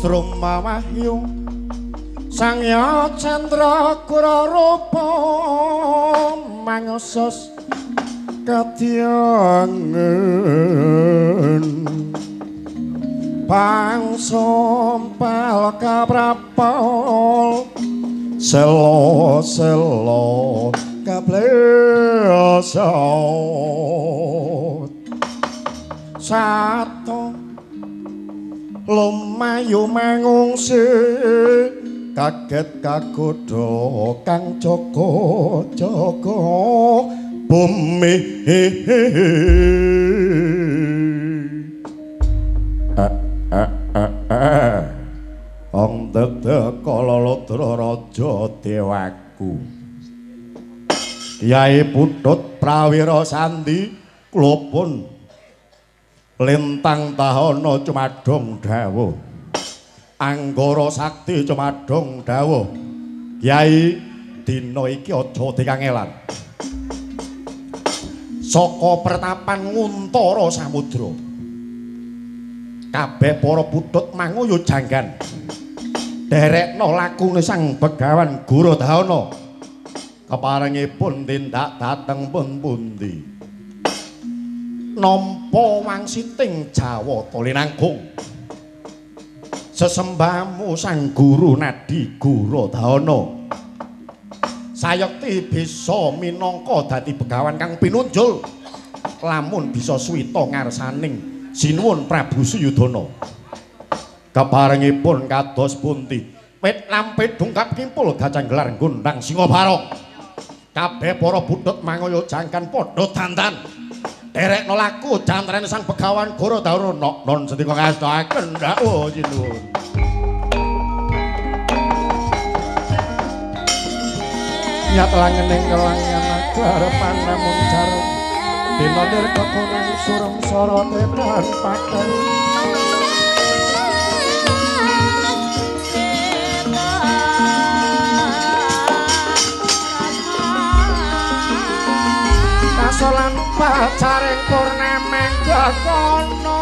Sruma wahyu Sangya Candra Kura rupa mangusus kadyangen pangsompal kaprapol selo selo kablesot sato lumayu mangungsi kaget kagodha kang jaga jaga bumi. Ong dedek kala ludra raja dewaku Kyai Putut Prawira Sandi klopun lintang tahana cumadung dawuh Anggara sakti cumadung dawuh Kyai dina iki aja dikangelan saka pertapan Nguntara Samudra kabeh para putut manguyu janggan derekno lakune Sang Begawan Guradhana keparengipun tindak dhateng pun pundi nampa wangsiting Jawata linangkung sesembahmu Sang Guru Nadi Guradhana sayekti bisa minangka dadi begawan kang pinunjul lamun bisa suwita ngarsaning Sinuwun Prabu Suyudana. Keparengipun kados pundi? Wit lampe dungkap kimpul gajah gelar gondang singa barong. Kabeh para putut mangoyo jangkan padha dandan. Derekno laku jantrene Sang Begawan Guradhana non sendika kastoaken dawuh sinuwun. Nyat langening kelangan agar namun jar dina nirkakuning sureng sorote dan pakan kasolan pacaring purnameng jakono.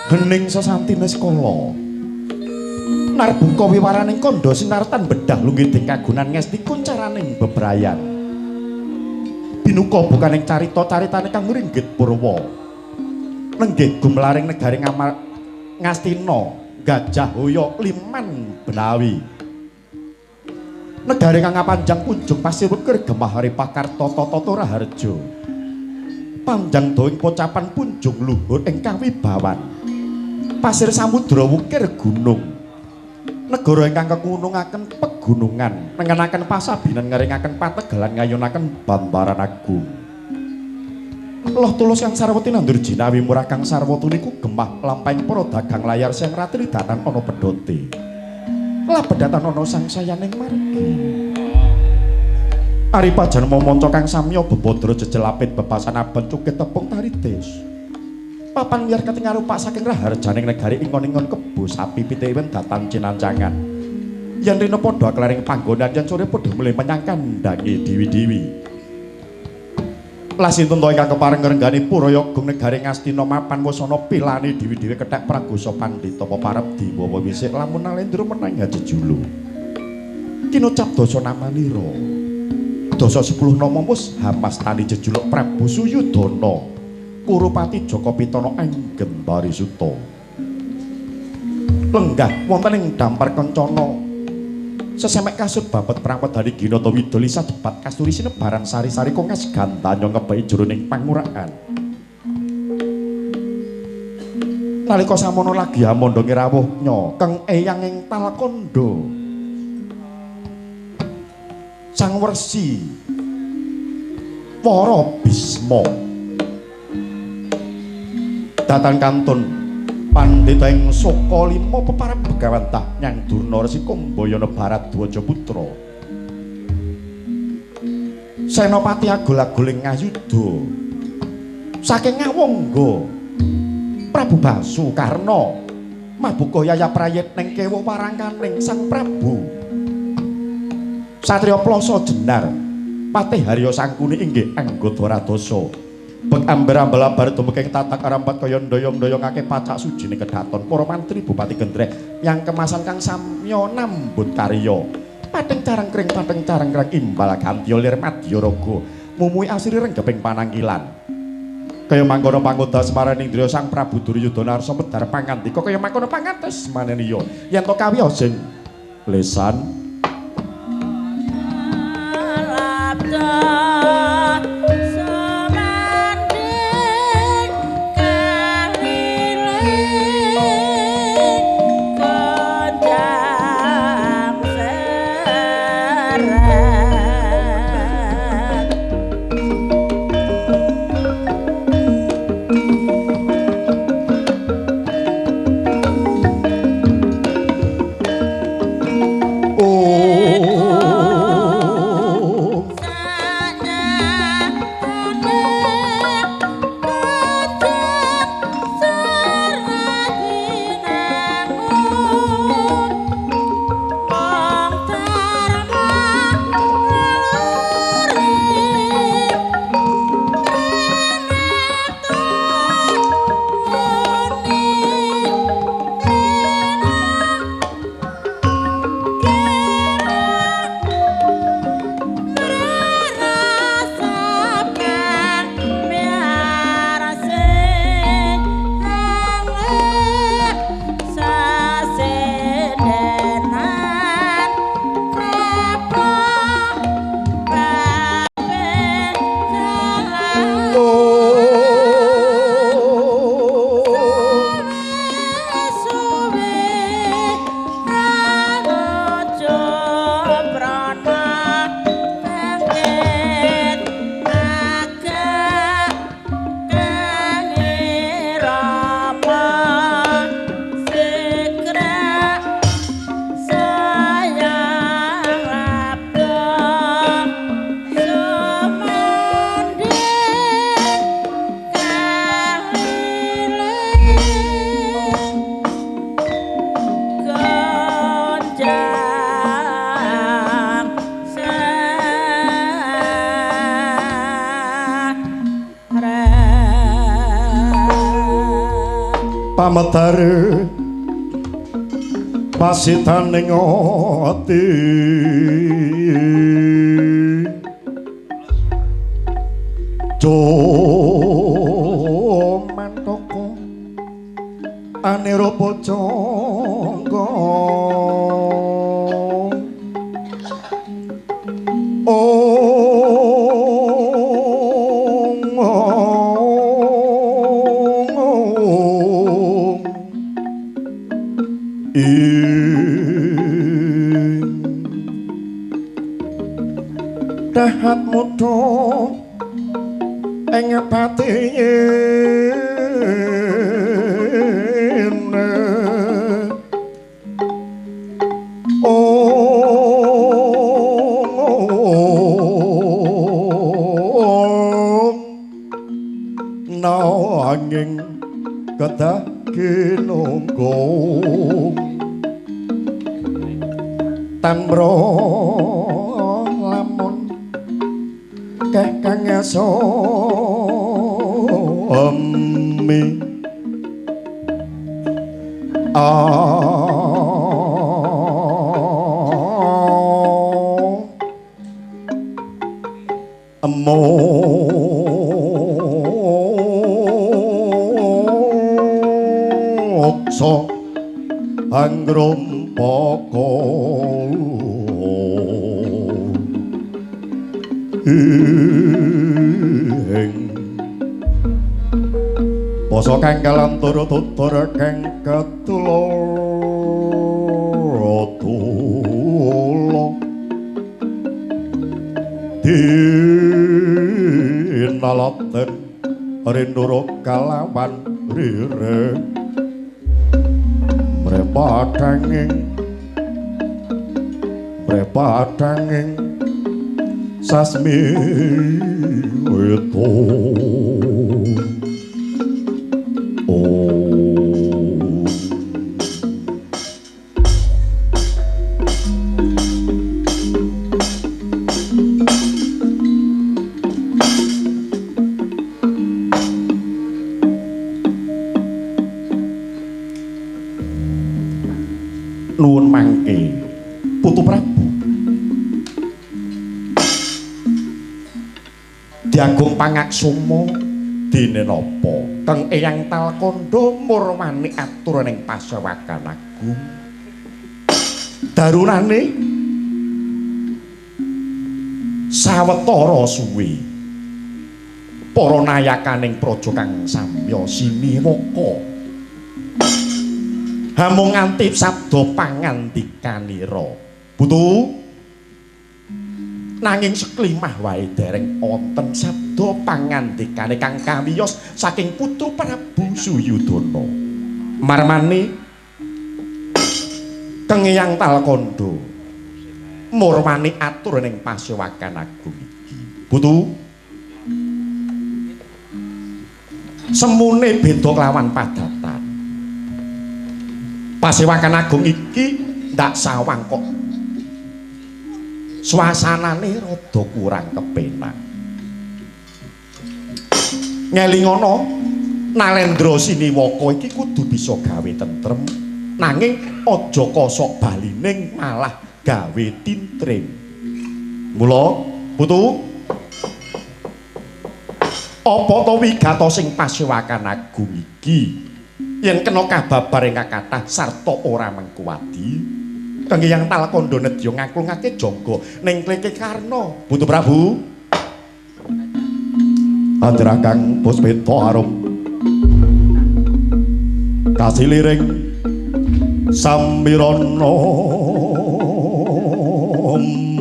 Hening sesantine sekala. Narbuka wiwaraning kandha sinartan bedah lunggiding kagunan ngesti kuncaraning bebrayan. Binuka bukaning carita-caritane kang ringgit purwa. Nenggih gumlaring negari Ngastina, Gajah Hoyo Liman Benawi. Negari kang panjang punjung pasir wekir gemah ripah karta tata raharja. Panjang doing pocapan punjung luhur ing kawibawan. Pasir samudra wukir gunung. Negara ingkang kekunungaken pegunungan, nengenaken pasabinan ngeringaken pategelan ngayunaken bambaran agung. Loh tulus kang sarwati nandur jinawi murah kang sarwatu niku gemah lampahing para dagang layar sing ratri datan ana pedhote. Lah pedhatan ana sangsayaning margi. Ari pajanma manca kang samya bebadra jejelapit bebasan abet cukit tepung taritis. Papan wiyar ketingal rupak saking raharjaning negari ingon-ingon kebo sapi pitewen datan cinancangan. Yen rina padha klering panggonan yen sore padha mulih menyang kandhange dewi-dewi. Lah sinten to ingkang kepareng ngrenggani Purayagung negari Ngastina mapan wasana pilane dewi-dewi kethek pragosa pandhita peparep diwawa wisik lamun Nalendra menang jejulu. Kinocap dasa namanira. Dasa 10 nama wis hamastani jejuluk Prabu Suyudana. Kurupati Jaka Pitana Anggen Parisuta. Lenggah wonten ing dampar kencana. Sesemek kasut babet prawedani Ginata Widoli sajebat kasturi sinebaran sari-sari kongas gantanya ngebeki jroning panguraan. Nalika samono lagi amandha rawuh nya kang eyang ing Talkandha. Sang Wersi Wara Bisma datan kantun pandhita ing Soka lima peparab begawantah nyang Durna Resi Kumbayana Baradwaja putra. Senopati agul-aguling ngayuda saking Ngawangga Prabu Basukarna mabuka yaya prayit ning kewuh warangkaning Sang Prabu. Satriya Plasa Jenar Patih Harya Sangkuni inggih anggota radasa. Bek amber-ambel abar tumekeng tatak arampat kaya ndoyong-ndoyongake pacak sujine kedaton para mantri Bupati Gendreh yang kemasan kang samya nambut karya. Patheng carengkring patheng carengkreng imbal gantiya lir madya raga. Mumuhi asri renggeping panangkilan. Kaya mangkono pangoda Semaranindra Sang Prabu Duryudana arsa medhar pangandika kaya mangkono pangates maneniya. Yen to kawya sing lesan pamedare pasitaning ati Jomantaka anira pocangga Dahat mudha ing patine ong nanging kedah kinunggung tamro lamun keh kang asami moksa anggrompaka ing basa kang kalantur tutur kang ketula tula dinalaten rindura kalawan rire mrepatanging mrepatanging sasmi weto. Nuwun mangke Putu Prabu. Diagung pangaksama dene napa Kang Eyang Talkandha murwani atur ning pasewakan agung. Darunane sawetara suwe para nayakaning praja kang samya siniwaka hamung nganti sabda pangandikanira. Putu, nanging seklimah wae dereng wonten sabda pangandikane kang kawiyos saking putra Prabu Suyudana. Marmane Kang Eyang Talkandha murwani atur ning pasewakan agung iki. Putu, semune beda kelawan padatan. Pasewakan agung iki ndak sawang kok suasanane rada kurang kepenak. Ngelingono Nalendra Siniwaka iki kudu bisa gawe tentrem, nanging aja kosok balining malah gawe tintrim. Mula putu, apa to wigata sing pasewakan agung iki yen kena kababar ingkang kathah sarta ora mengkuwadi? Kang Eyang Talkandha nedya ngaklungake jangga ning Kleke Karna. Putu Prabu, anjra kang puspita arum kasiliring samirana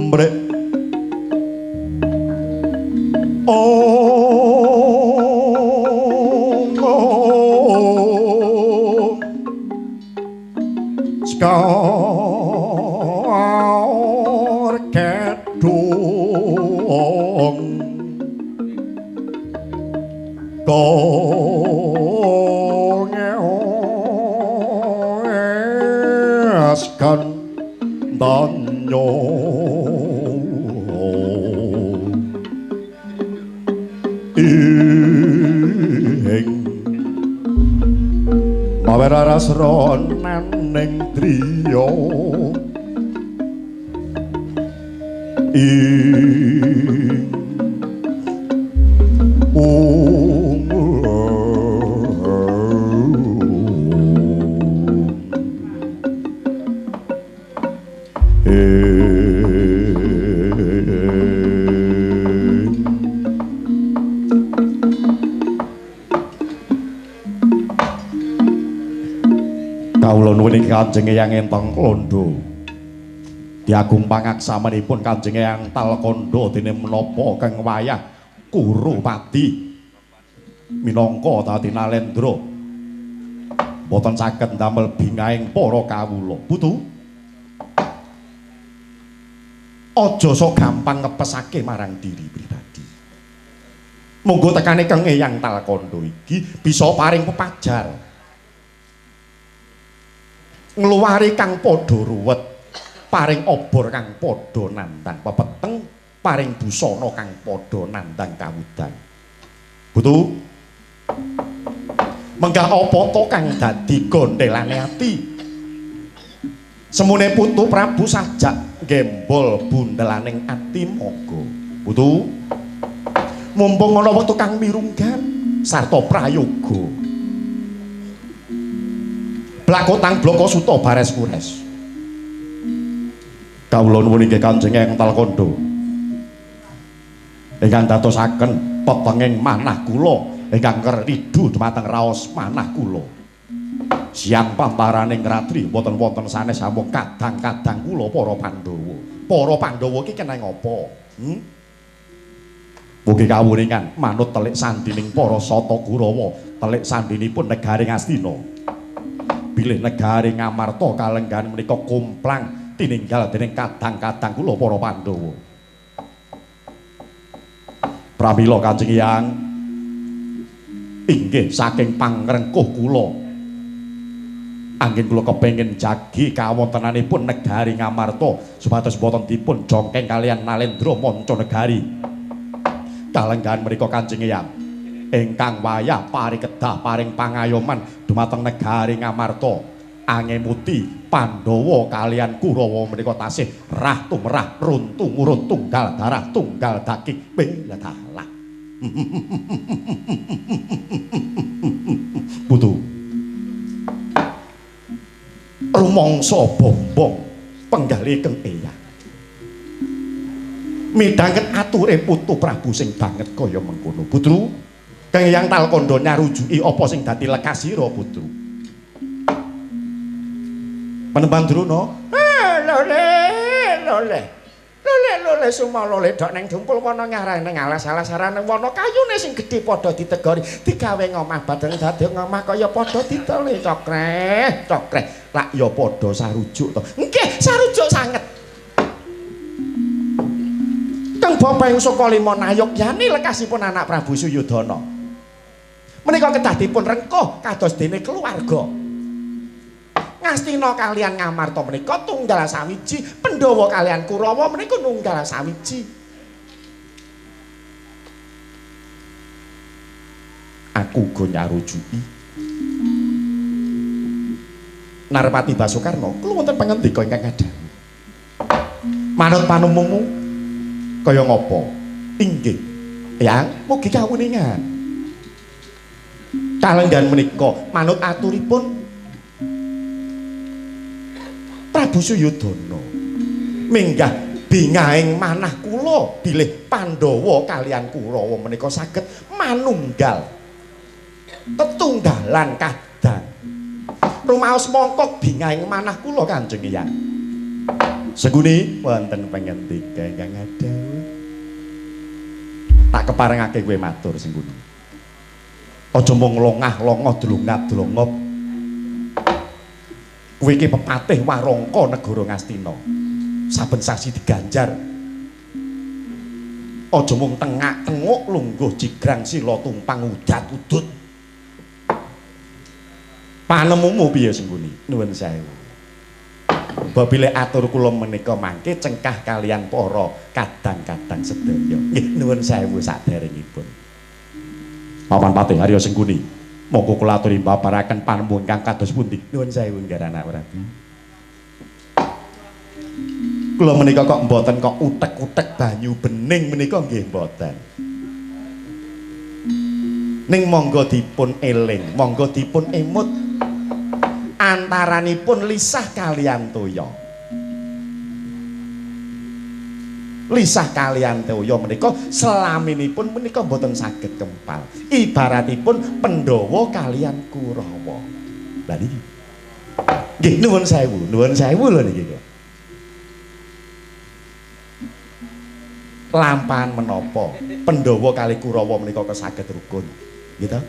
mrek skar kedung kongeoskan danyo ing maweraras ronaning driya ing kawula nuwun iki Kanjeng Eyang Entong Londo. Diagung pangaksamanipun Kanjeng Eyang Talkandha dene menapa kang wayah Kurupati minangka dadi Nalendra boten saged ndamel bingahing para kawula. Putu, aja sok gampang ngepesake marang diri pribadi. Monggo tekane Kang Eyang Talkandha iki bisa paring pepajar ngluwari kang padha ruwet, paring obor kang padha nandhang pepeteng, paring busana kang padha nandhang kawudan. Putu, menggah apa to kang dadi gondhelane ati? Semune putu Prabu sajak gembol bundelaning ati moga. Putu, mumpung ana wektu kang mirunggan sarta prayoga. Blakotang bloko suta bares kures. Kawula nuwun inggih Kanjeng Eyang Talkandha ingkang dadosaken petenging manah kula ingkang kerridu dumateng raos manah kula. Siang pamparaning ratri boten wonten sanes namung kadang-kadang kula para Pandhawa. Para Pandhawa iki keneng apa? Mugi kawuningan manut telik sandining para Sata Kurawa, telik sandinipun negari Ngastina. Bilih negari Ngamarta kalenggahan menika komplang tininggal dening kadang-kadang kula para Pandhawa. Pramila Kanjeng Eyang inggih saking pangrengkuh kula anggen kula kepengin jagi kawontenanipun negari Ngamarta supados boten dipun jongkeng kalian Nalendra manca negari. Kalenggahan menika Kanjeng Eyang ingkang wayah pari kedah paring pangayoman dumateng negari Ngamarta angemuti Pandhawa kalian Kurawa menika tasih rah tumrah runtung urun tunggal darah tunggal daging beladalah. Putu. Rumangsa bombong penggalih Kang Eyang. Midhanget ature putu Prabu sing banget kaya mengkono. Putru, Kang Eyang talkandha nyarujuki apa sing dadi lekasira putru. Panembahan Drona, lole lole. Lole lole sumalole dok nang dumpul wana ngarang nang alas-alas arane wana kayune sing gedhe padha ditegori digawe ngomah badeng dadi ngomah kaya padha diteli cokreh cokreh lak ya padha sarujuk to. Nggih, sarujuk sanget. Kang Bapa ing Sukalima nayogyane lekasipun anak Prabu Suyudana. Menika kedah dipun rengkuh kados dene keluarga. Ngastina kalian Ngamarta menika tunggal sawiji, Pandhawa kalian Kurawa menika nunggal sawiji. Aku uga nyarujuki Narpati Basukarna kula wonten pangandika ingkang ngadhawi. Manut panemumu kaya ngapa? Inggih. Eyang, mugi kawuningan. Kalenggan menika manut aturipun Prabu Suyudana minggah bingahing manah kula bilih Pandhawa kalian Kurawa menika saged manunggal tetunggalan kadang. Rumaos mongkok bingahing manah kula Kanjeng Eyang. Sengguni wonten pangendika ingkang ngadhawuh. Tak keparengake kowe matur Sengguni. Aja mung longah-longoh dlongap-dlongop. Kowe iki pepatih warangka negara Ngastina. Saben sasi diganjar. Aja mung tengak-tenguk lungguh jigrang sila tumpang udat-udut. Panemumu piye Sengguni? Nuwun sewu. Mbok bilih atur kula menika mangke cengkah kalian para kadang-kadang sedaya. Nggih, nuwun sewu saderengipun. Papan Patih Arya Sengguni, monggo kula aturi mbabaraken panemu ingkang kados pundi? Nuwun sewu nggih anak Prabu. Kula menika kok mboten kok utek-utek banyu bening menika nggih mboten. Ning monggo dipun eling, monggo dipun emut antaranipun lisah kalian toya. Lisah kalian toya menika selaminipun menika mboten saged kempal. Ibaratipun Pandhawa kalian Kurawa. Lha niki. Nggih nuwun sewu lho niki. Lampahan menapa Pandhawa kali Kurawa menika saged rukun, gitu.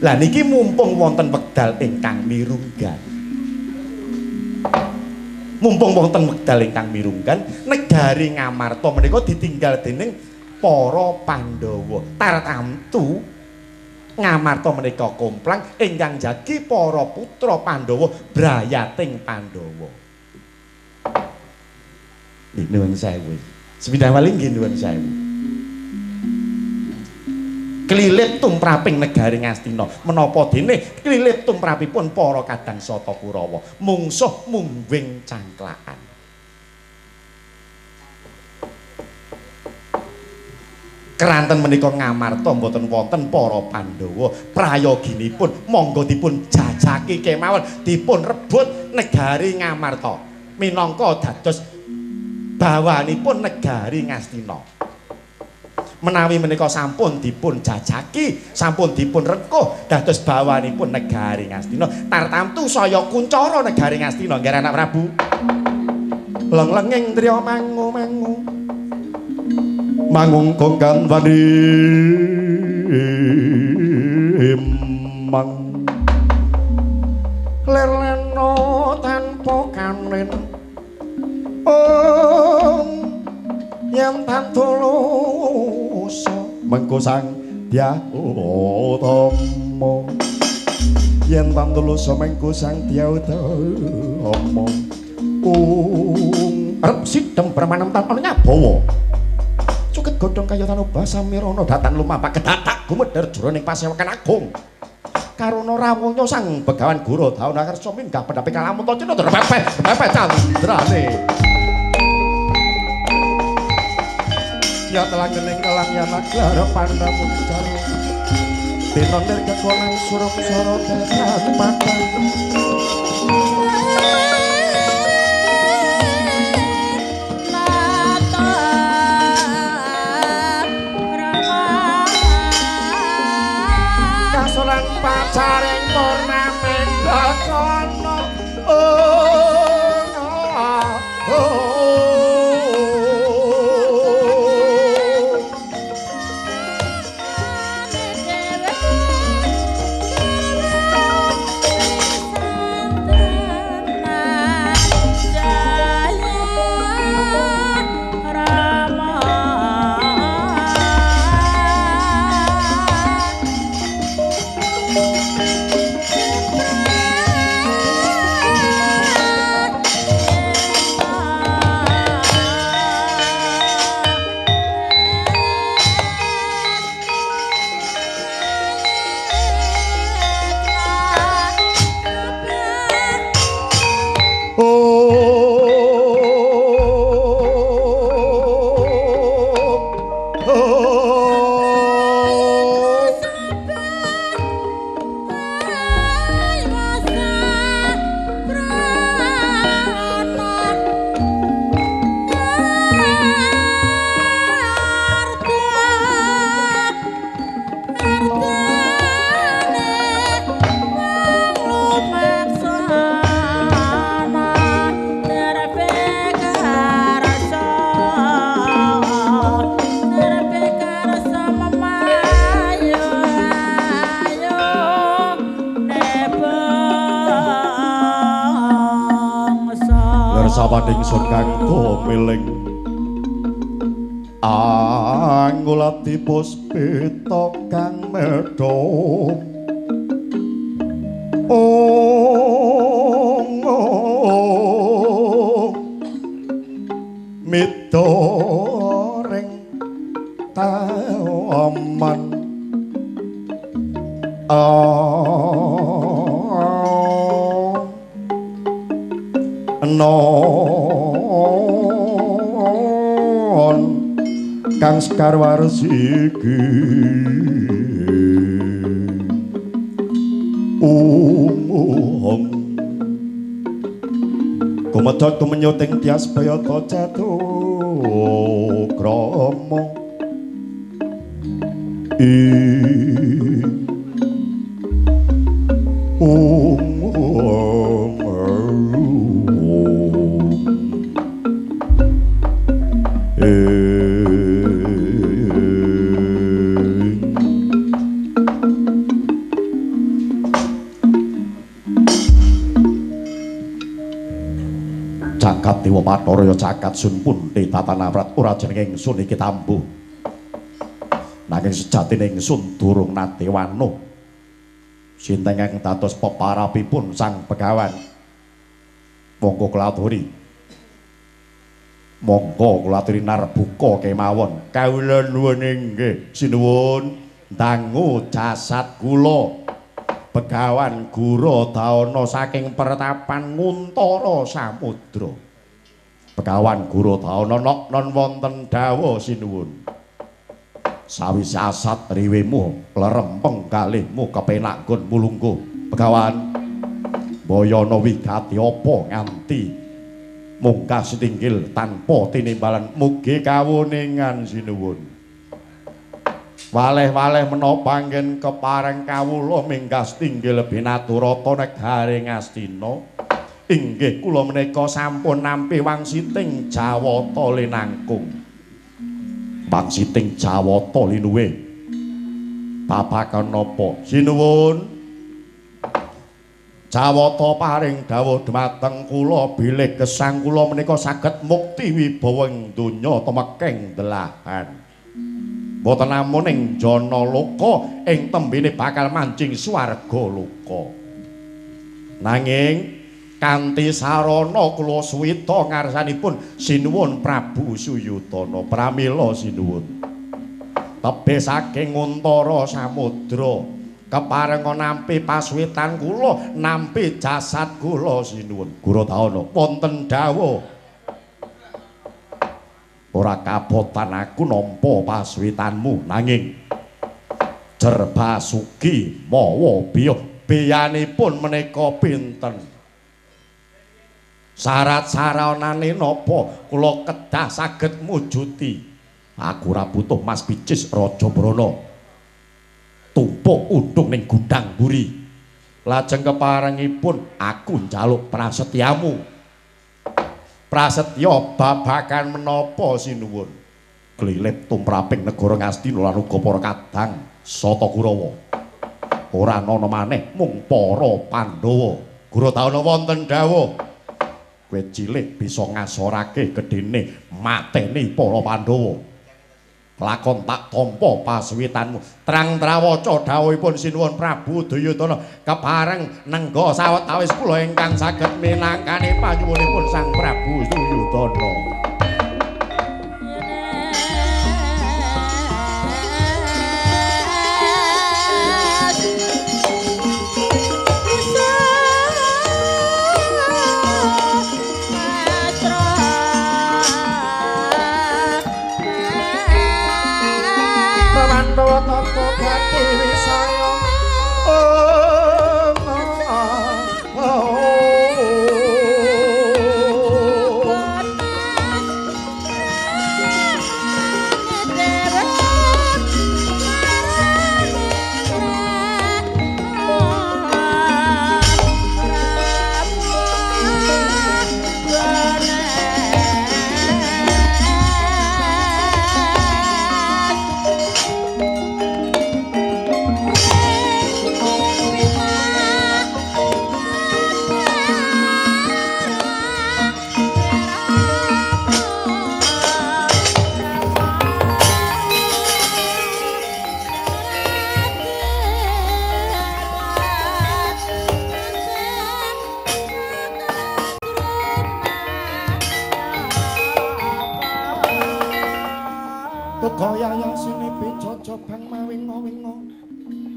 Lah niki mumpung wonten wekdal ingkang mirunggan. Mumpung wonten wekdal ingkang mirunggan, negari Ngamarta menika ditinggal dening para Pandhawa. Tartamtu Ngamarta menika komplang ingkang jagi para putra Pandhawa brayating Pandhawa. Nggih nuwun sewu. Sepindah malih nggih nuwun sewu. Klilip tumraping negari Ngastina, menapa dene klilip tumrapipun para kadang sata Kurawa, mungsuh mungwing cangklakan. Keranten menika Ngamarta mboten wonten para Pandhawa, prayoginipun monggo dipun jajaki kemawon, dipun rebut negari Ngamarta minangka dados bawanipun negari Ngastina. Menawi menika sampun dipun jajaki, sampun dipun rengkuh dados bawanipun negari Ngastina, tartamtu saya kuncara negari Ngastina nggih anak Prabu. Leng-lenging triya mangu-mangu. Mangung kongkan wani mang. Lerleno tanpa kanen. Om yen tantulusa mengko sang Dyah Utama. Yen tantulusa mengko sang Dyah Utama. Arep sidhem permanem tan ana nyabawa. Cuket godhong kaya tanubah samirana datan lumapak kedatak gumedher jroning pasewakan agung. Karana rawuhnya sang Begawan Guru Dauna Karsa minggah pendhape kalamunta cina drepepeh drepepeh candrane. Ya telangening kelang yana glara pandamu jaro. Dina nir kekonan surung soro tekan padang. Kasolan pacaring turnamen kono. Oh, Sawading sun kang tumiling angulati puspita kang medho midoring taman non kang sekar warsiki umum kumedhot kumenyuting tias bayata catu krama Cakat Dewa Bathara ya cakat sun pundi tatanawrat ora jenenge ingsun iki tambuh. Nanging sejatine ingsun durung nate wanuh. Sinten ingkang dados peparapipun Sang Begawan? Monggo kula aturi. Monggo kula aturi narbuka kemawon. Kawula nuwun inggih sinuwun dangu jasad kula. Begawan Guradana saking pertapan Nguntara Samudra. Begawan Guradana nok non wonten dawuh sinuwun. Sawise asat riwemu lerempeng kalihmu kepenak nggon mulungguh. Begawan mbayana wigati apa nganti munggah sitinggil tanpa tinimbalan mugi kawuningan sinuwun. Waleh-waleh menapa anggen kepareng kawula minggah tinggil binaturata negari Ngastina. Inggih kula menika sampun nampi wangsiting Jawata linangkung. Wangsiting Jawata linuwih. Babagan napa? Sinuwun. Jawata paring dawuh dhumateng kula bilih gesang kula menika saged mukti wibawa ing donya tumekeng delahan. Mboten namung ing jana loka ing tembene bakal manjing swarga loka. Nanging kanthi sarana kula suwita ngarsanipun sinuwun Prabu Suyudana pramila sinuwun. Tebih saking Nguntara Samudra keparenga nampi pasuwitan kula nampi jasad kula sinuwun. Guradana wonten dawuh. Ora kabotan aku nampa paswitanmu nanging Jer Basuki mawa biya. Biyanipun menika pinten? Syarat saranane napa kula kedah saged mujuti. Aku ora butuh Mas Picis Raja Brana. Tumpuk undung ning gudang mburi. Lajeng keparengipun aku njaluk prasetyamu. Prasetya babagan menapa sinuwun? Glilip tumraping negara Ngastina lan uga para kadang Sata Kurawa. Ora ana maneh mung para Pandhawa. Gurudana wonten dawuh. Kowe cilik bisa ngasorake gedene mateni para Pandhawa. Lakon tak tampa pasuwitanmu. Trang trawaca dawuhipun sinuwun Prabu Duryudana kepareng nengga sawetawis kula ingkang saged minangkani panyuwunipun Sang Prabu Duryudana.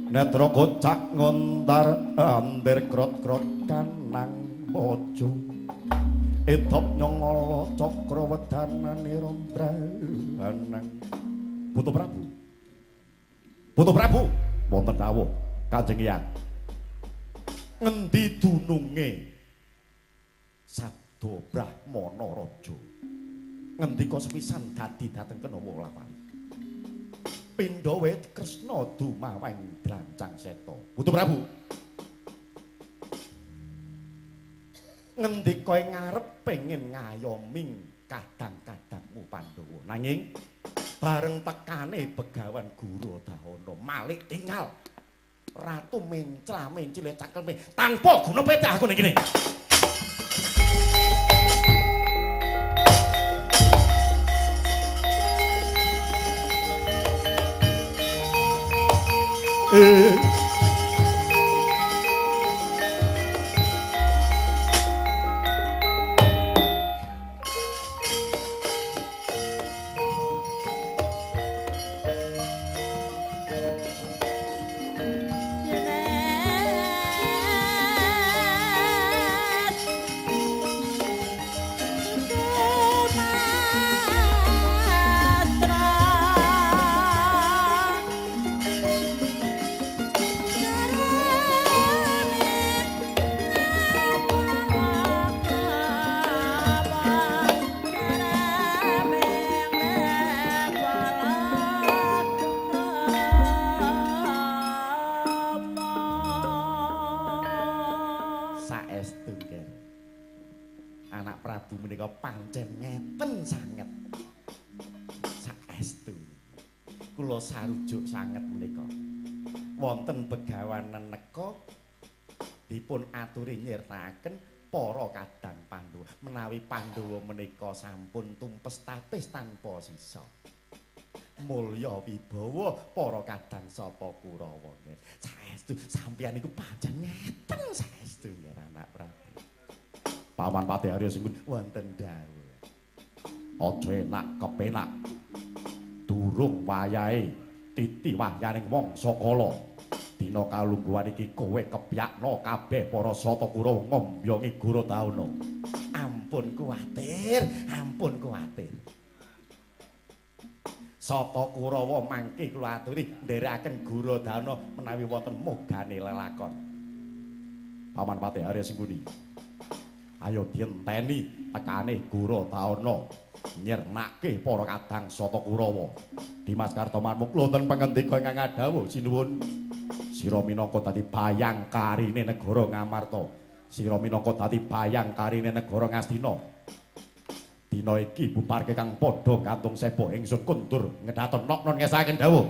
Netra kocak ngontar amber krot-krot kanang mojo etop nyongolo cakra wedanane rombranang. Putu Prabu, Putu Prabu, wonten dawuh Kanjeng Hyang. Ngendi dununge Sabda Brahmana Raja? Ngendika sepisan dadi dhateng Kenawa Lawang. Pindhawe Kresna dumaweng drancang seta. Putu Prabu. Ngendika ing ngarep pengin ngayomi kadang-kadangmu Pandhawa. Nanging bareng tekane Begawan Guru Dahana malik tinggal. Ratu mencla-mencile cakelme tanpa guna petah aku ning kene. Saestu nggih. Anak Prabu menika pancen ngeten sanget. Saestu. Kula sarujuk sanget menika. Wonten Begawan Neneka dipun aturi nyirnakaken para kadang Pandhawa. Menawi Pandhawa menika sampun tumpes tapis tanpa sisa. Mulya wibawa para kadang sapa Kurawa. Saestu sampeyan niku pancen ngeten saestu nggih anak Prabu. Paman Patih Arya Sengkun wonten dawuh. Aja enak kepenak. Durung wayahe titi wahyaning mangsa kala. Dina kalungguhan iki kowe kepyakno kabeh para Sata Kurawa ngombyongi Guru Dahana. Ampun kuwatir, ampun kuwatir. Sata Kurawa mangke kula aturi nderekaken Guradana menawi wonten mogane lelakon. Paman Patih Arya Sengkuni. Ayo dienteni tekane Guradana nyirnake para kadang Sata Kurawa. Dimas Kartomanmuk wonten pangendika ingkang ngadhawuh sinuwun. Sira minangka dadi bayangkarine negara Ngamarta. Sira minangka dadi bayangkarine negara Ngastina. Dina iki bubarke kang padha gantung seba ingsun kundur ngedhaton nok-non ngesaken dawuh.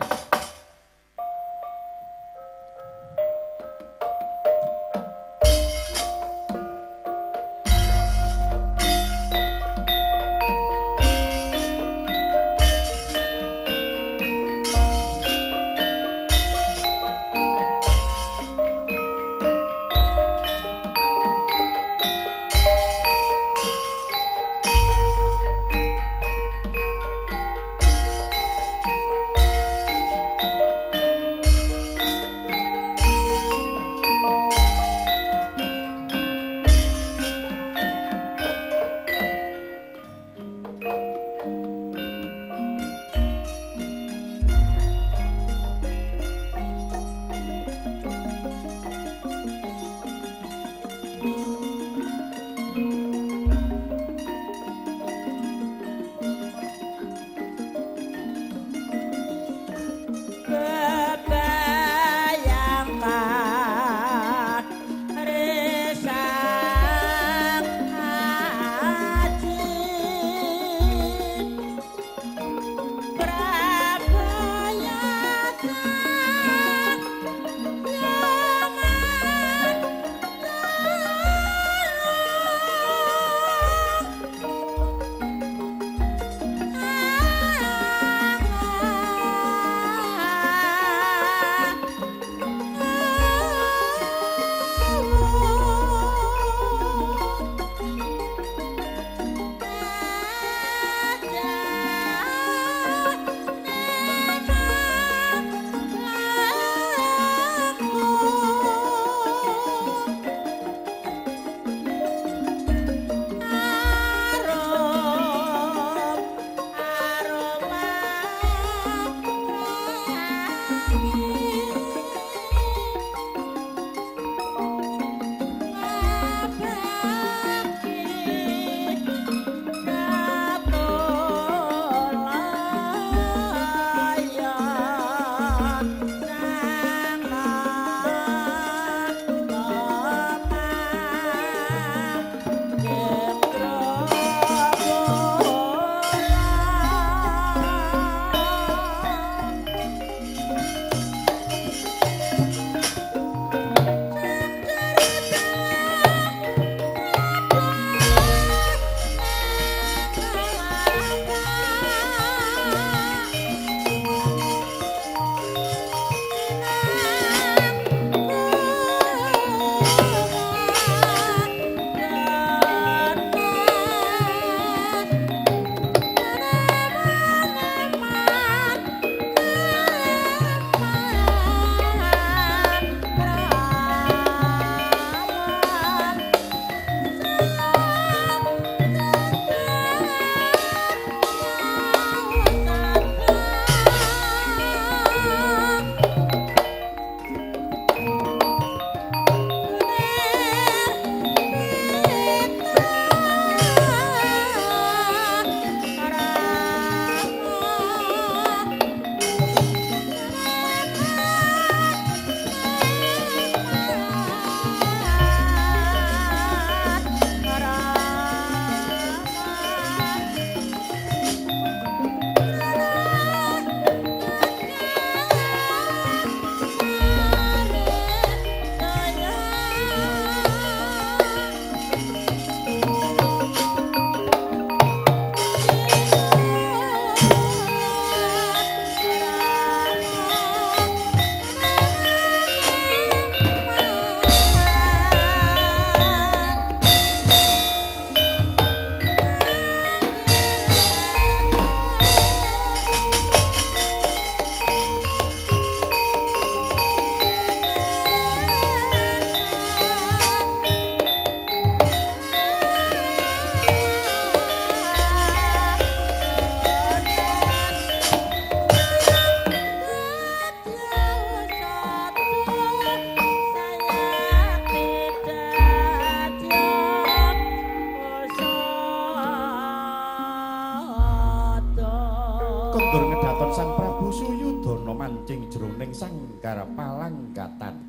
manjing jroning sanggar palangkatan.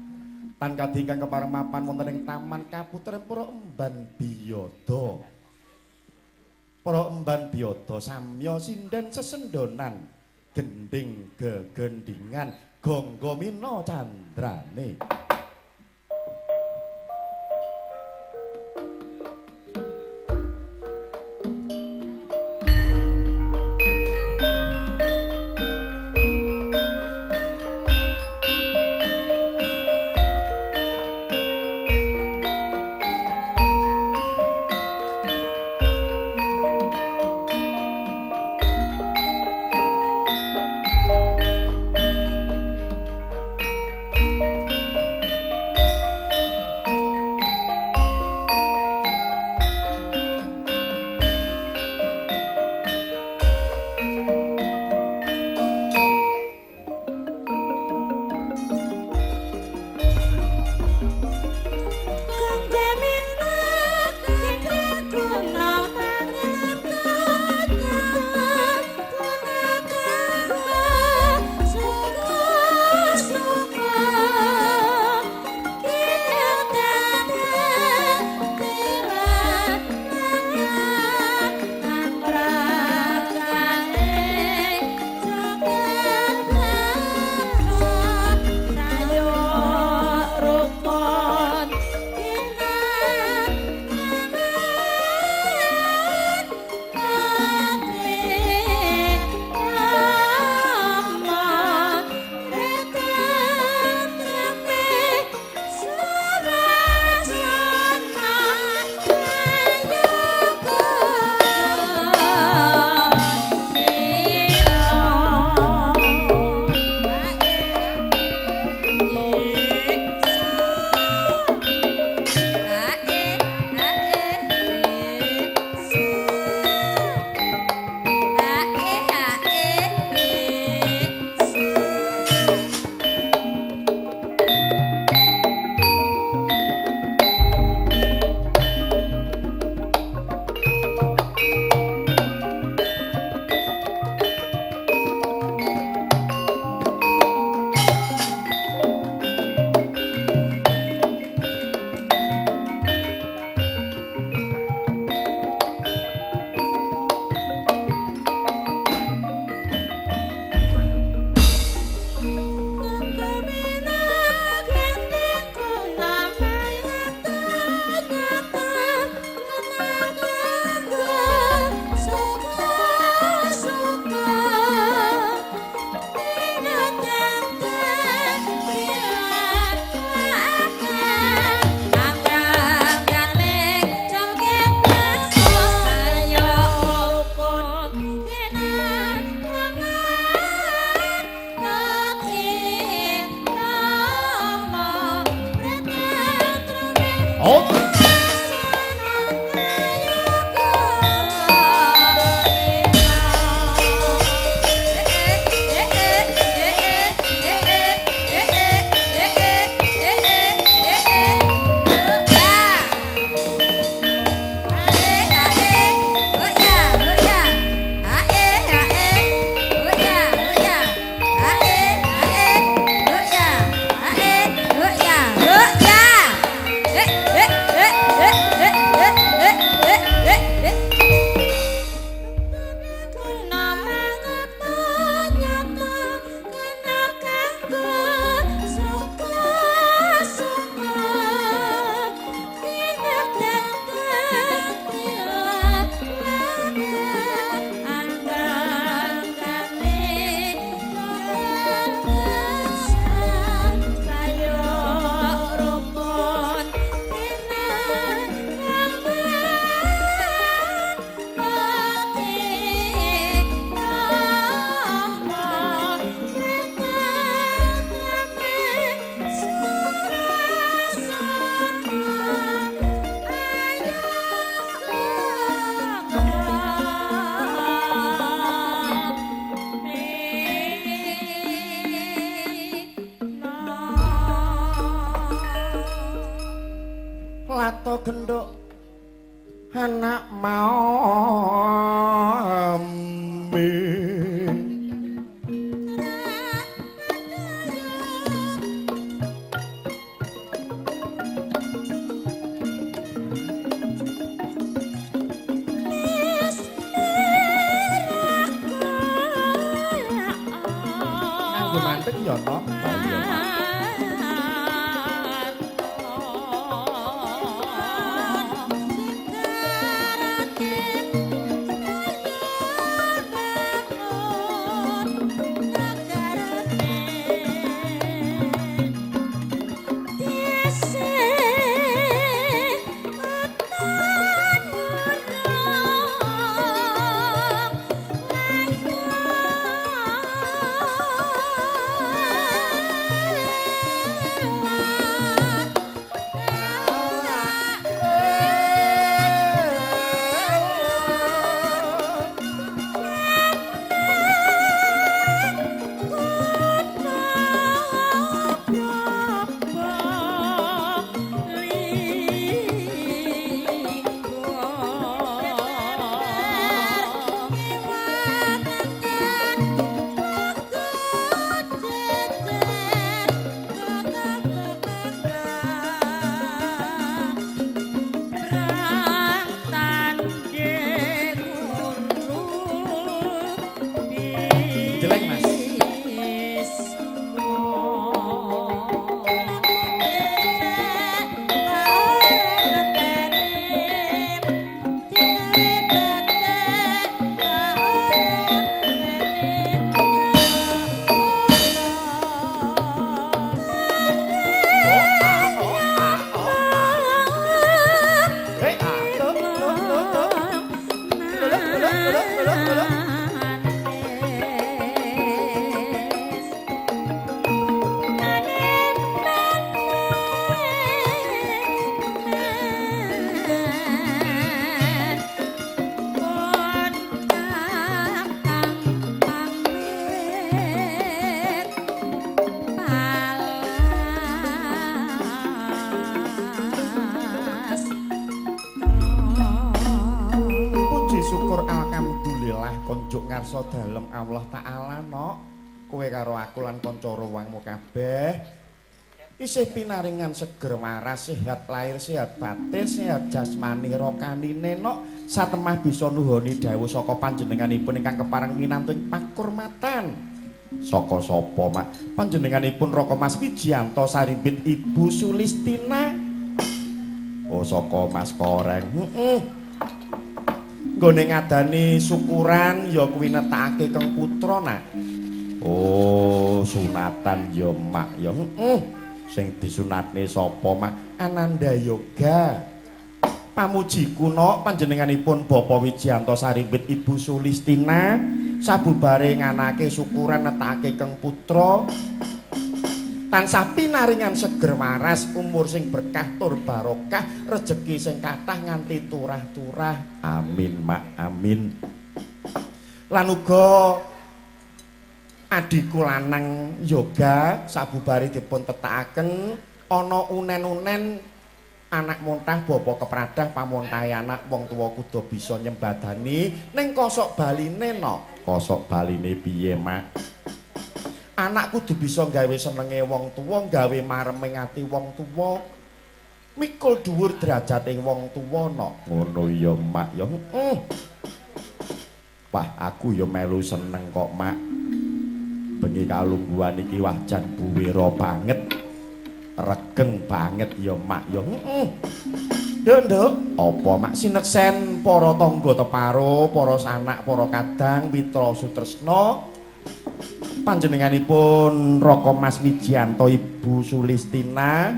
Tan kadhi ingkang kepareng mapan wonten ing Taman Kaputren para emban biyada. Para emban biyada samya sinden sesendonan gending gegendingan gangga mina candrane. Lato genduk anak mami. Nok. Iya, Mak. Jeleng, Mas. Puji syukur alhamdulillah konjuk ngarsa dalem Allah Ta'ala Nok. Kowe karo aku lan kanca ruwangmu kabeh isih pinaringan seger waras, sehat lahir, sehat batin, sehat jasmani rokanine Nok. Satemah bisa nuhoni dawuh saka panjenenganipun ingkang kepareng minantu ing pakurmatan. Saka sapa, Mak? Panjenenganipun Raka Mas Wijianto sarimbit Ibu Sulistina. Oh, saka Mas Koreng. Heeh. Nggone ngadani syukuran ya kuwi netakake Keng Putra, Nak. Oh, sunatan ya, Mak, ya. Heeh. Sing disunatne sapa, Mak? Ananda Yoga. Pamujiku, Nok, panjenenganipun Bapak Wijianto sarimbit Ibu Sulistina sabubare nganake syukuran netakake Keng Putra tansah pinaringan seger waras, umur sing berkah tur barokah, rejeki sing kathah nganti turah-turah. Amin, Mak, amin. Lan uga adhiku lanang Yoga sabubare dipun tetakaken ana unen-unen anak muntah bapa kepradah pamuntahe anak wong tuwa kudu bisa nyembadani ning kosok baline, Nok. Kosok baline piye, Mak? Anak kudu bisa gawe senenge wong tuwa, gawe mareming ati wong tuwa, mikul dhuwur derajate wong tuwa, Nok. Ngono ya, Mak, ya. Heeh. Wah, aku ya melu seneng kok, Mak. Bengi kalungguhan iki wah jan buwira banget. Regeng banget ya, Mak, ya. Heeh. Nduk, Nduk, apa, Mak? Sineksen para tangga teparo, para sanak, para kadang, mitra sutresna. Panjenenganipun Raka Mas Wijianto Ibu Sulistina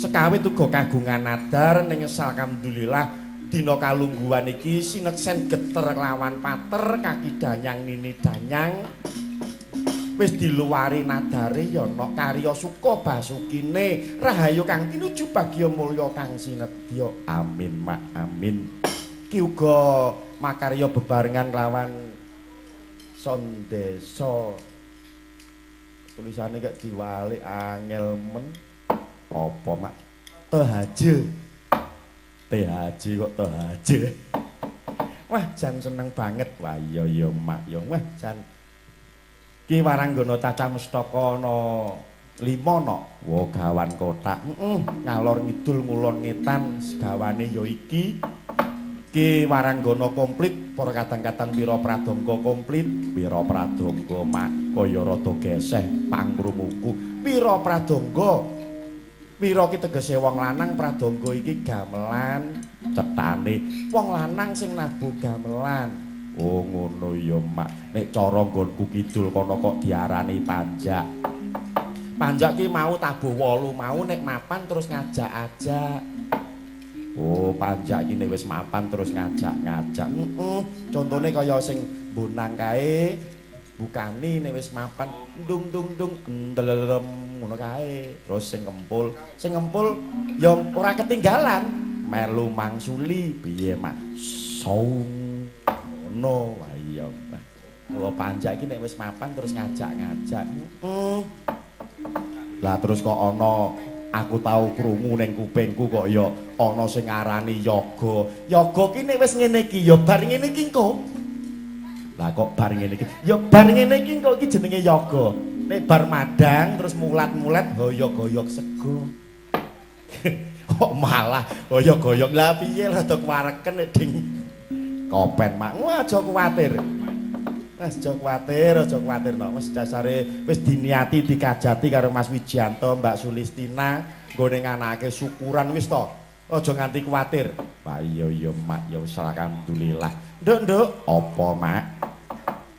sekawit uga kagungan nadar ning alhamdulillah dina kalungguhan iki sineksen geter lawan pater kaki danyang nini danyang wis diluwari nadare ya Nok, karya suka basukine rahayu kang tinuju bagya mulya kang sinedya. Amin, Mak, amin. Ki uga makarya bebarengan lawan Sondesa. Tulisane kek diwalik angel men. Apa, Mak? THJ. THJ kok THJ. Wah, jan seneng banget. Wah, iya ya, Mak, ya. Wah, jan ki waranggana cacah mestaka ana 5, Nok. Wah, gawan kotak. Heeh, ngalor ngidul ngulon ngetan gawane ya iki. Ki waranggana komplit, para kadang-kadang pira pradangga komplit, pira pradangga mak kaya rada geseh pangkrumuku. Pira pradangga? Pira ki tegese wong lanang, pradangga iki gamelan cethane. Wong lanang sing nabuh gamelan. Oh ngono ya, Mak. Nek cara nggonku kidul kono kok diarani panjak. Panjak ki mau tabuh 8 mau nek mapan terus ngajak-ajak. Oh, panjak iki nek wis mapan terus ngajak-ngajak. Heeh. Contone kaya sing bonang kae bukani nek wis mapan ndung dung dung endelem ngono kae. Terus sing ngempul ya ora ketinggalan melu mangsuli. Piye, Mak? Saung ngono. Wah iya. Mula panjak iki nek wis mapan terus ngajak-ngajak. Heeh. Lah terus kok ana aku tau krungu ning kupingku kok ya ana sing ngarani yoga. Yoga ki nek wis ngene iki ya bar ngene iki engko. Lah kok bar ngene iki? Ya bar ngene iki engko iki jenenge yoga. Nek bar madang terus mulat-mulat hoyok-hoyok sego. Kok malah hoyok-hoyok. Lah piye rada kuwareken nek ding kopen mak. Wah aja kuwatir. Wis aja kuwatir, aja kuwatir no. Wis dasare wis diniati dikajati karo Mas Wijianto, Mbak Sulistina nggone nganake syukuran wis to. Aja nganti kuwatir. Wah iya iya Mak, ya wis alhamdulillah. Nduk, Nduk, apa Mak?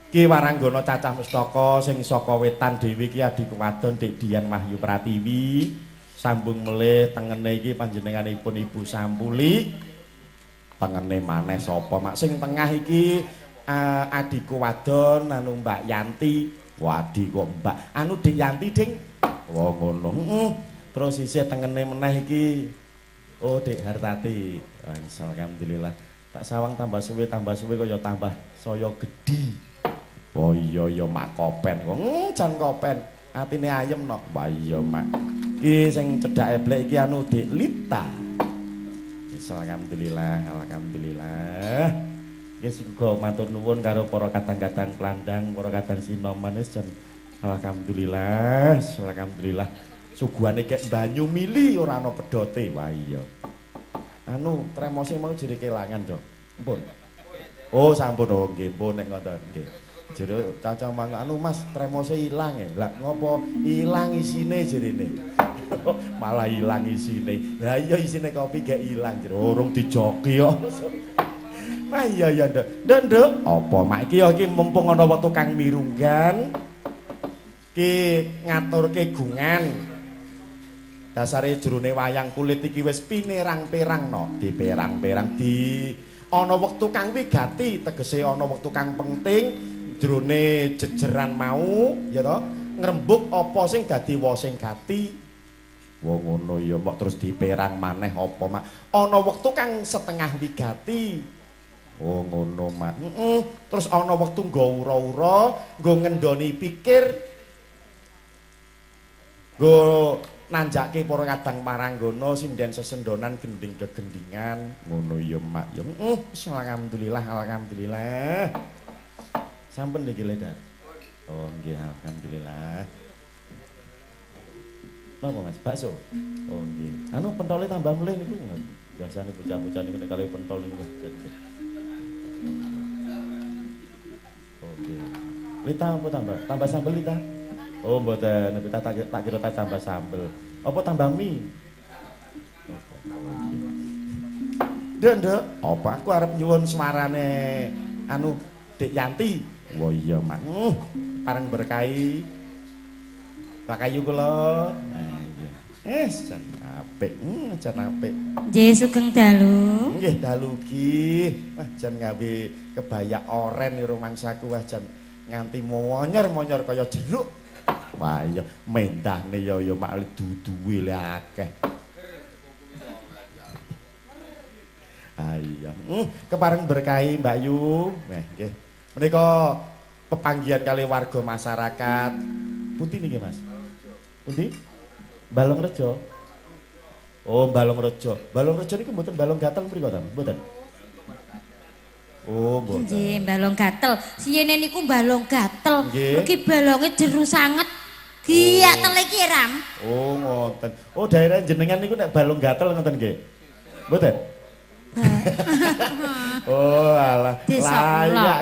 Ki waranggana cacah mustaka sing saka wetan dhewe iki adhiku wadon Dik Dian Wahyu Pratiwi. Sambung melih tengene iki panjenenganipun Ibu Sampuli. Tengene maneh sapa Mak? Sing tengah iki adhiku wadon anu Mbak Yanti. Wah, adi kok Mbak. Anu Dik Yanti, Ding. Oh ngono. Heeh. Terus isih tengene meneh iki oh Dik Hartati. Alhamdulillah. Tak sawang tambah suwe kaya tambah saya gedhi. Oh iya iya Mak kopen kok. Jan kopen. Atine ayem no. Wah iya Mak. Iki sing cedhake blek iki anu Dik Lita. Alhamdulillah, alhamdulillah. Wis uga matur nuwun karo para kadang-kadang plandang, para kadang sinoman wis jan alhamdulillah, alhamdulillah. Suguhane kek banyu mili ora ana pedote. Wah iya. Anu tremose mau jere kelangan, Dok. Mpun. Oh, sampun oh nggih, pun nek ngoten nggih. Jere caca mang anu Mas, tremose ilang e. Lah ngopo ilang isine jerene? Malah ilang isine. Lah iya isine kopi gek ilang jere urung dijoki kok. Wah iya iya Nduk. Nduk, Nduk, apa Mak iki ya iki mumpung ana wektu kang mirunggan ki ngaturke gungan. Dasare jerone wayang kulit iki wis pinerang-perang no, diperang-perang di ana wektu kang wigati, tegese ana wektu kang penting jerone jejeran mau ya to, ngrembug apa sing dadi wasing gati. Wong ngono ya mbok terus diperang maneh apa Mak? Ana wektu kang setengah wigati. Oh ngono Mak. Heeh. Terus ana wektu nggo ura-ura, nggo ngendoni pikir, nggo nanjake para kadang paranggana sinden sesendonan gending kegendingan. Ngono ya Mak ya. Heeh, alhamdulillah, alhamdulillah. Sampun niki Ledar. Oh nggih alhamdulillah. Napa Mas? Bakso. Oh nggih. Anu pentole tambah mulih niku. Biasane bocah-bocah niku nek kali pentol niku. Oke. Lita apa tambah? Tambah sambel Lita? Oh mboten, Lita tak kira tak tambah sambel. Apa tambah mie? Nduk, Nduk, apa aku arep nyuwun suarane anu Dik Yanti. Wah iya, Mak. Pareng berkahi. Pakayu kula. Nah iya. Jan apik. Jan apik. Nggih sugeng dalu. Nggih dalu ki. Wah jan gawe kebaya oren rumangsaku wah jan nganti monyor-monyor kaya jeruk. Wah iya mendahne ya ya mak duduwe le akeh. Ah iya. Kepareng berkahi Mbak Yu. Nah nggih. Menika pepanggihan kali warga masyarakat. Pundi niki Mas? Pundi? Balong Rejo. Oh, Balong Rejo. Balong Rejo niku mboten Balong Gatel mriku ta? Mboten. Oh, mboten. Nggih, Balong Gatel. Siyene niku Balong Gatel. Nggih. Iki balonge jeru sanget. Giyak tele iki Ram. Oh, ngoten. Oh, daerah jenengan niku nek Balong Gatel ngoten nggih? Mboten. Oh, alah. Desa kula. Layak.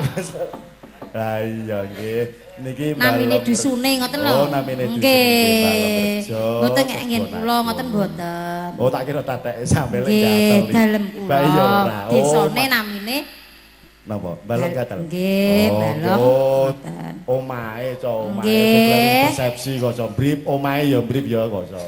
Lah iya nggih. Niki Namine dusune ngoten lho. Oh, namine dusune. Nggih. Mboten nek ngen Kebon kula Agung. ngoten mboten. Oh, tak kira tateke sampe lek Nggih, gatel. dalem kula. Mbak iya ora. Oh, Desane namine napa? Balong gatel. Nggih, Oh, balong. Oh, Ngoten. omahe co, omahe Nggih. Persepsi kok co. Brip omahe ya brip ya kok co.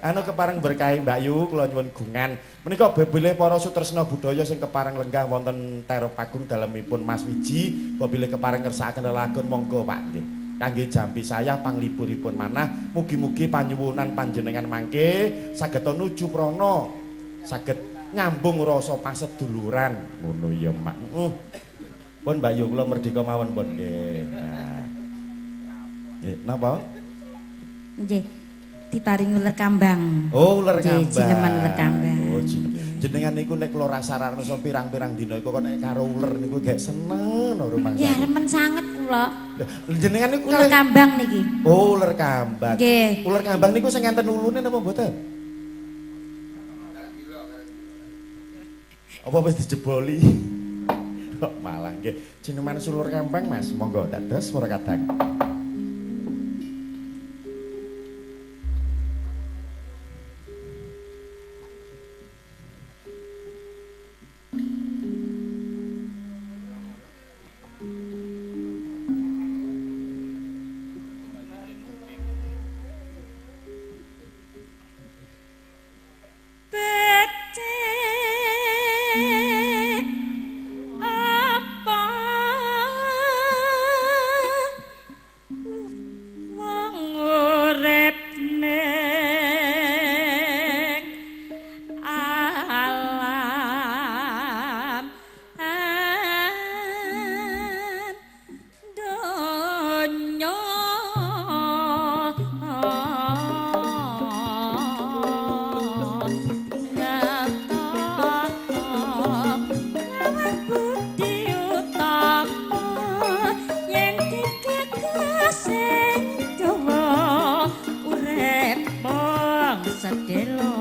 Anu kepareng berkahi Mbak Yu kula nyuwun gungan. Menika bebile para sutresna budaya sing kepareng lenggah wonten Terop Agung dalemipun Mas Wiji, bilih kepareng ngersakaken lelagon monggo Pak nggih. Kangge jampi saya pangliburipun manah, mugi-mugi panyuwunan panjenengan mangke saged nuju prana, saged nyambung rasa paseduluran. Ngono ya, Mak. Heeh. Pun Mbak Yu kula merdeka mawon pun nggih. Nah. Nggih, napa? Nggih. Diparingi uler kambang. Oh, uler Nggih, kambang. jineman uler kambang. Oh, jenengan niku nek kula rasa-rasane pirang-pirang dina iku kok nek karo uler niku gek seneng lho rumangsa. Ya remen sanget kula. Jenengan niku Uler kambang niki. Oh, uler kambang. Nggih. Uler kambang niku sing enten ulune napa mboten? Apa wis dijeboli? Kok malah nggih. Jineman sulur kambang, Mas. Monggo dados para kadang. Becik apa wong urip ning alam donya sedelo.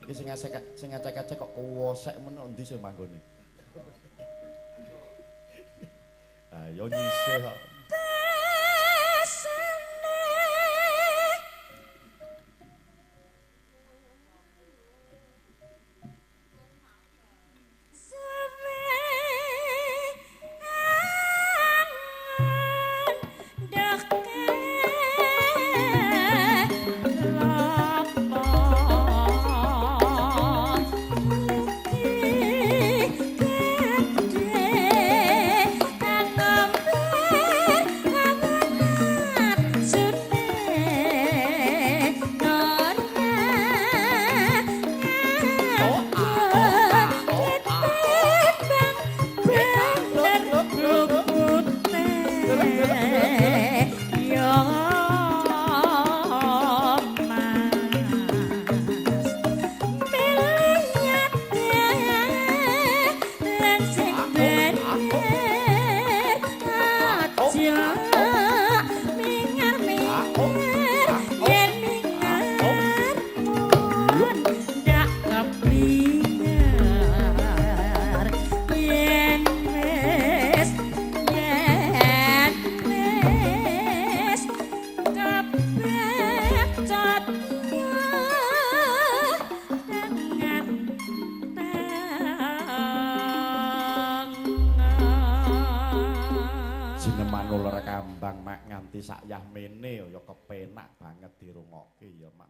Iki sing ngacek-acek kok kuwosek men endi sing manggone. Ayo nyisih kok. Jineman uler kambang mak nganti sak yahmene ya kepenak banget dirungokke ya mak.